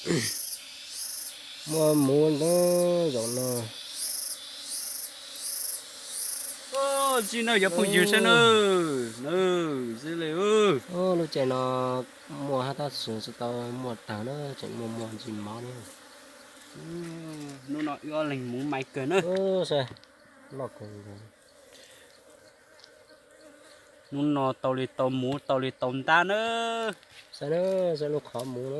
Muaj muv ntau zaum no. Tsis nawj cov phooj ywg saib nawb, txij li lub caij no muaj hab tab sis tsis tau muaj tag na, tseem muaj muaj ntsis mov na. Hnub no wb ob leeg muv mais kawg na. Loj kawg. Hnub no tau li tau muv tau li tau ntab na. Saib na, saib lub qhov muv na.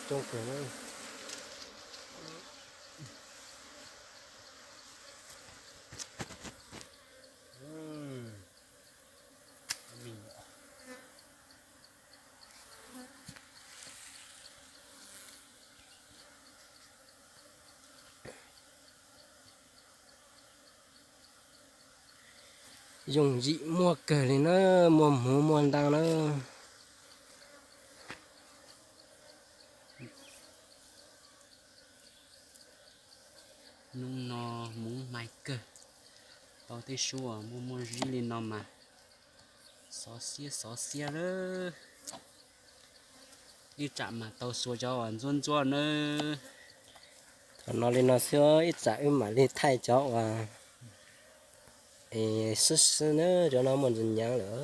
Coob kawg na. Yooj yim muaj kawg li na, muaj hmuv muaj ntaab na. Hnub no hmuv mais kawg, tau tej suab muaj muaj zib li no mas xov xiab xov xiab lawm. Ib tsam mas tau xuas cov uas ntxuab ntxuab nawb. Thaum no li no xwb ib tsam wb mam li thaij cov uas es sib sib na, cov no muaj ntsis nyaav lawm.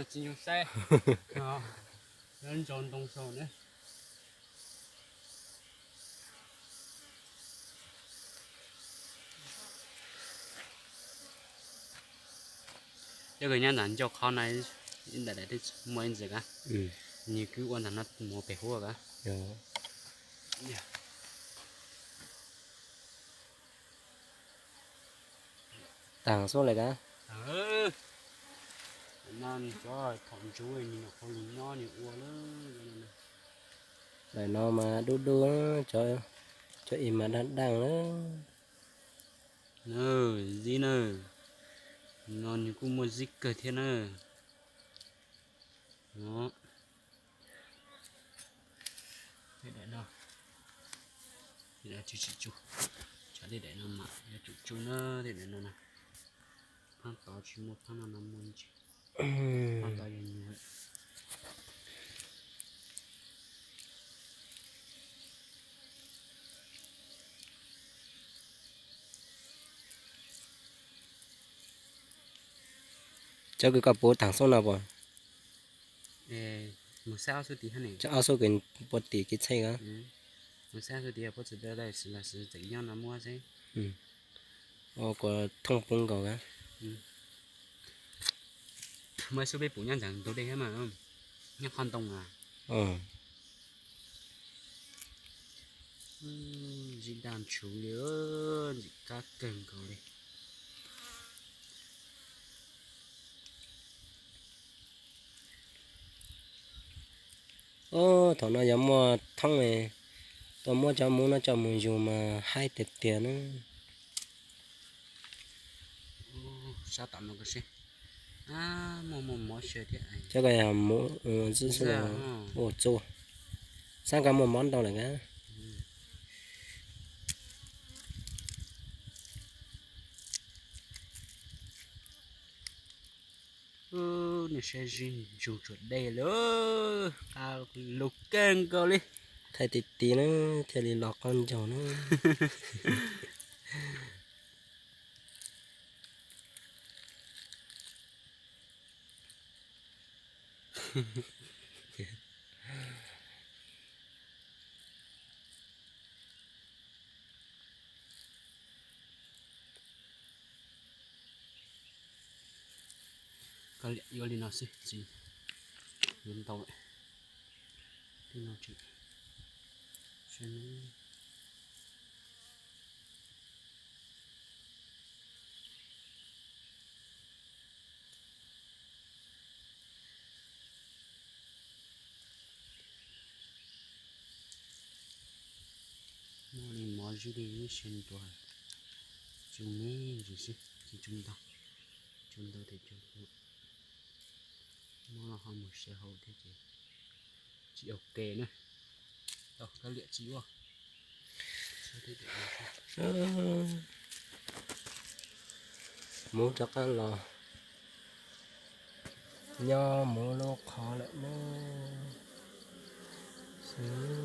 Tsis nyuag saib, nyob ntsoov ntoo saum na. Cov kws nyob ntawm ncauj qhov no, ib ntawm daim muaj ib ntsis ka, nws kwv ua ntawm no mus pem huab ka. Taag xwb le ka. No cov thaum ntsuv nws nyuam qhuav lug nyob nws ua lawm. Daim no mas dub dub, cov ib mas daj daj lawm. Zib na, no nws kuj muaj zib kawg thiab na. Tej daim no, tej daim tsis tsis tsu, tsam tej daim no mas yuav tsum tsu na, tej daim no na. Phaab tod tsis muaj, phaab no no muaj ntsis. Phaab tod yog nyuag. Cov kws koj puv taag xub no puas? Cov ob xub kws puag tim kev txheej ka. Kuv thooj pub nkaus ka. Muaj ib xub peb pum nyob ntawm ntug dej thiab mas, nyob qhov ntoo a. Zib daj ntshuv li, ntxim kab kawg nkaus li. Thaum no yog muaj thoob, tau muab cov muv no coj mus yug mas haib tiag tiag na. Sab tom no, muaj muaj mov xwb thiab. Cov ko yog muv, ua txuj, sab ko muaj mov ntau lawm ka. Nej saib zib ntsug tsuas dej lawm, qab lug kawg nkaus li. Thaij ti ti na, thiaj li los qaub ncaug na. Koj liam yuav li no xwb, tsis yuav ntau. Tej no tseem Saib ne. Muaj li mov zib li ib sab ntua, tsoo me ntsis xwb, tsis tsoo ntau, tsoo ntau tes tsoo, muab los ho mus siav hauv thiab ces tsis ua ke na. Tau kab liam tsis ua. Muv rov qab los nyob muv lub qhov lawm na. Xwb.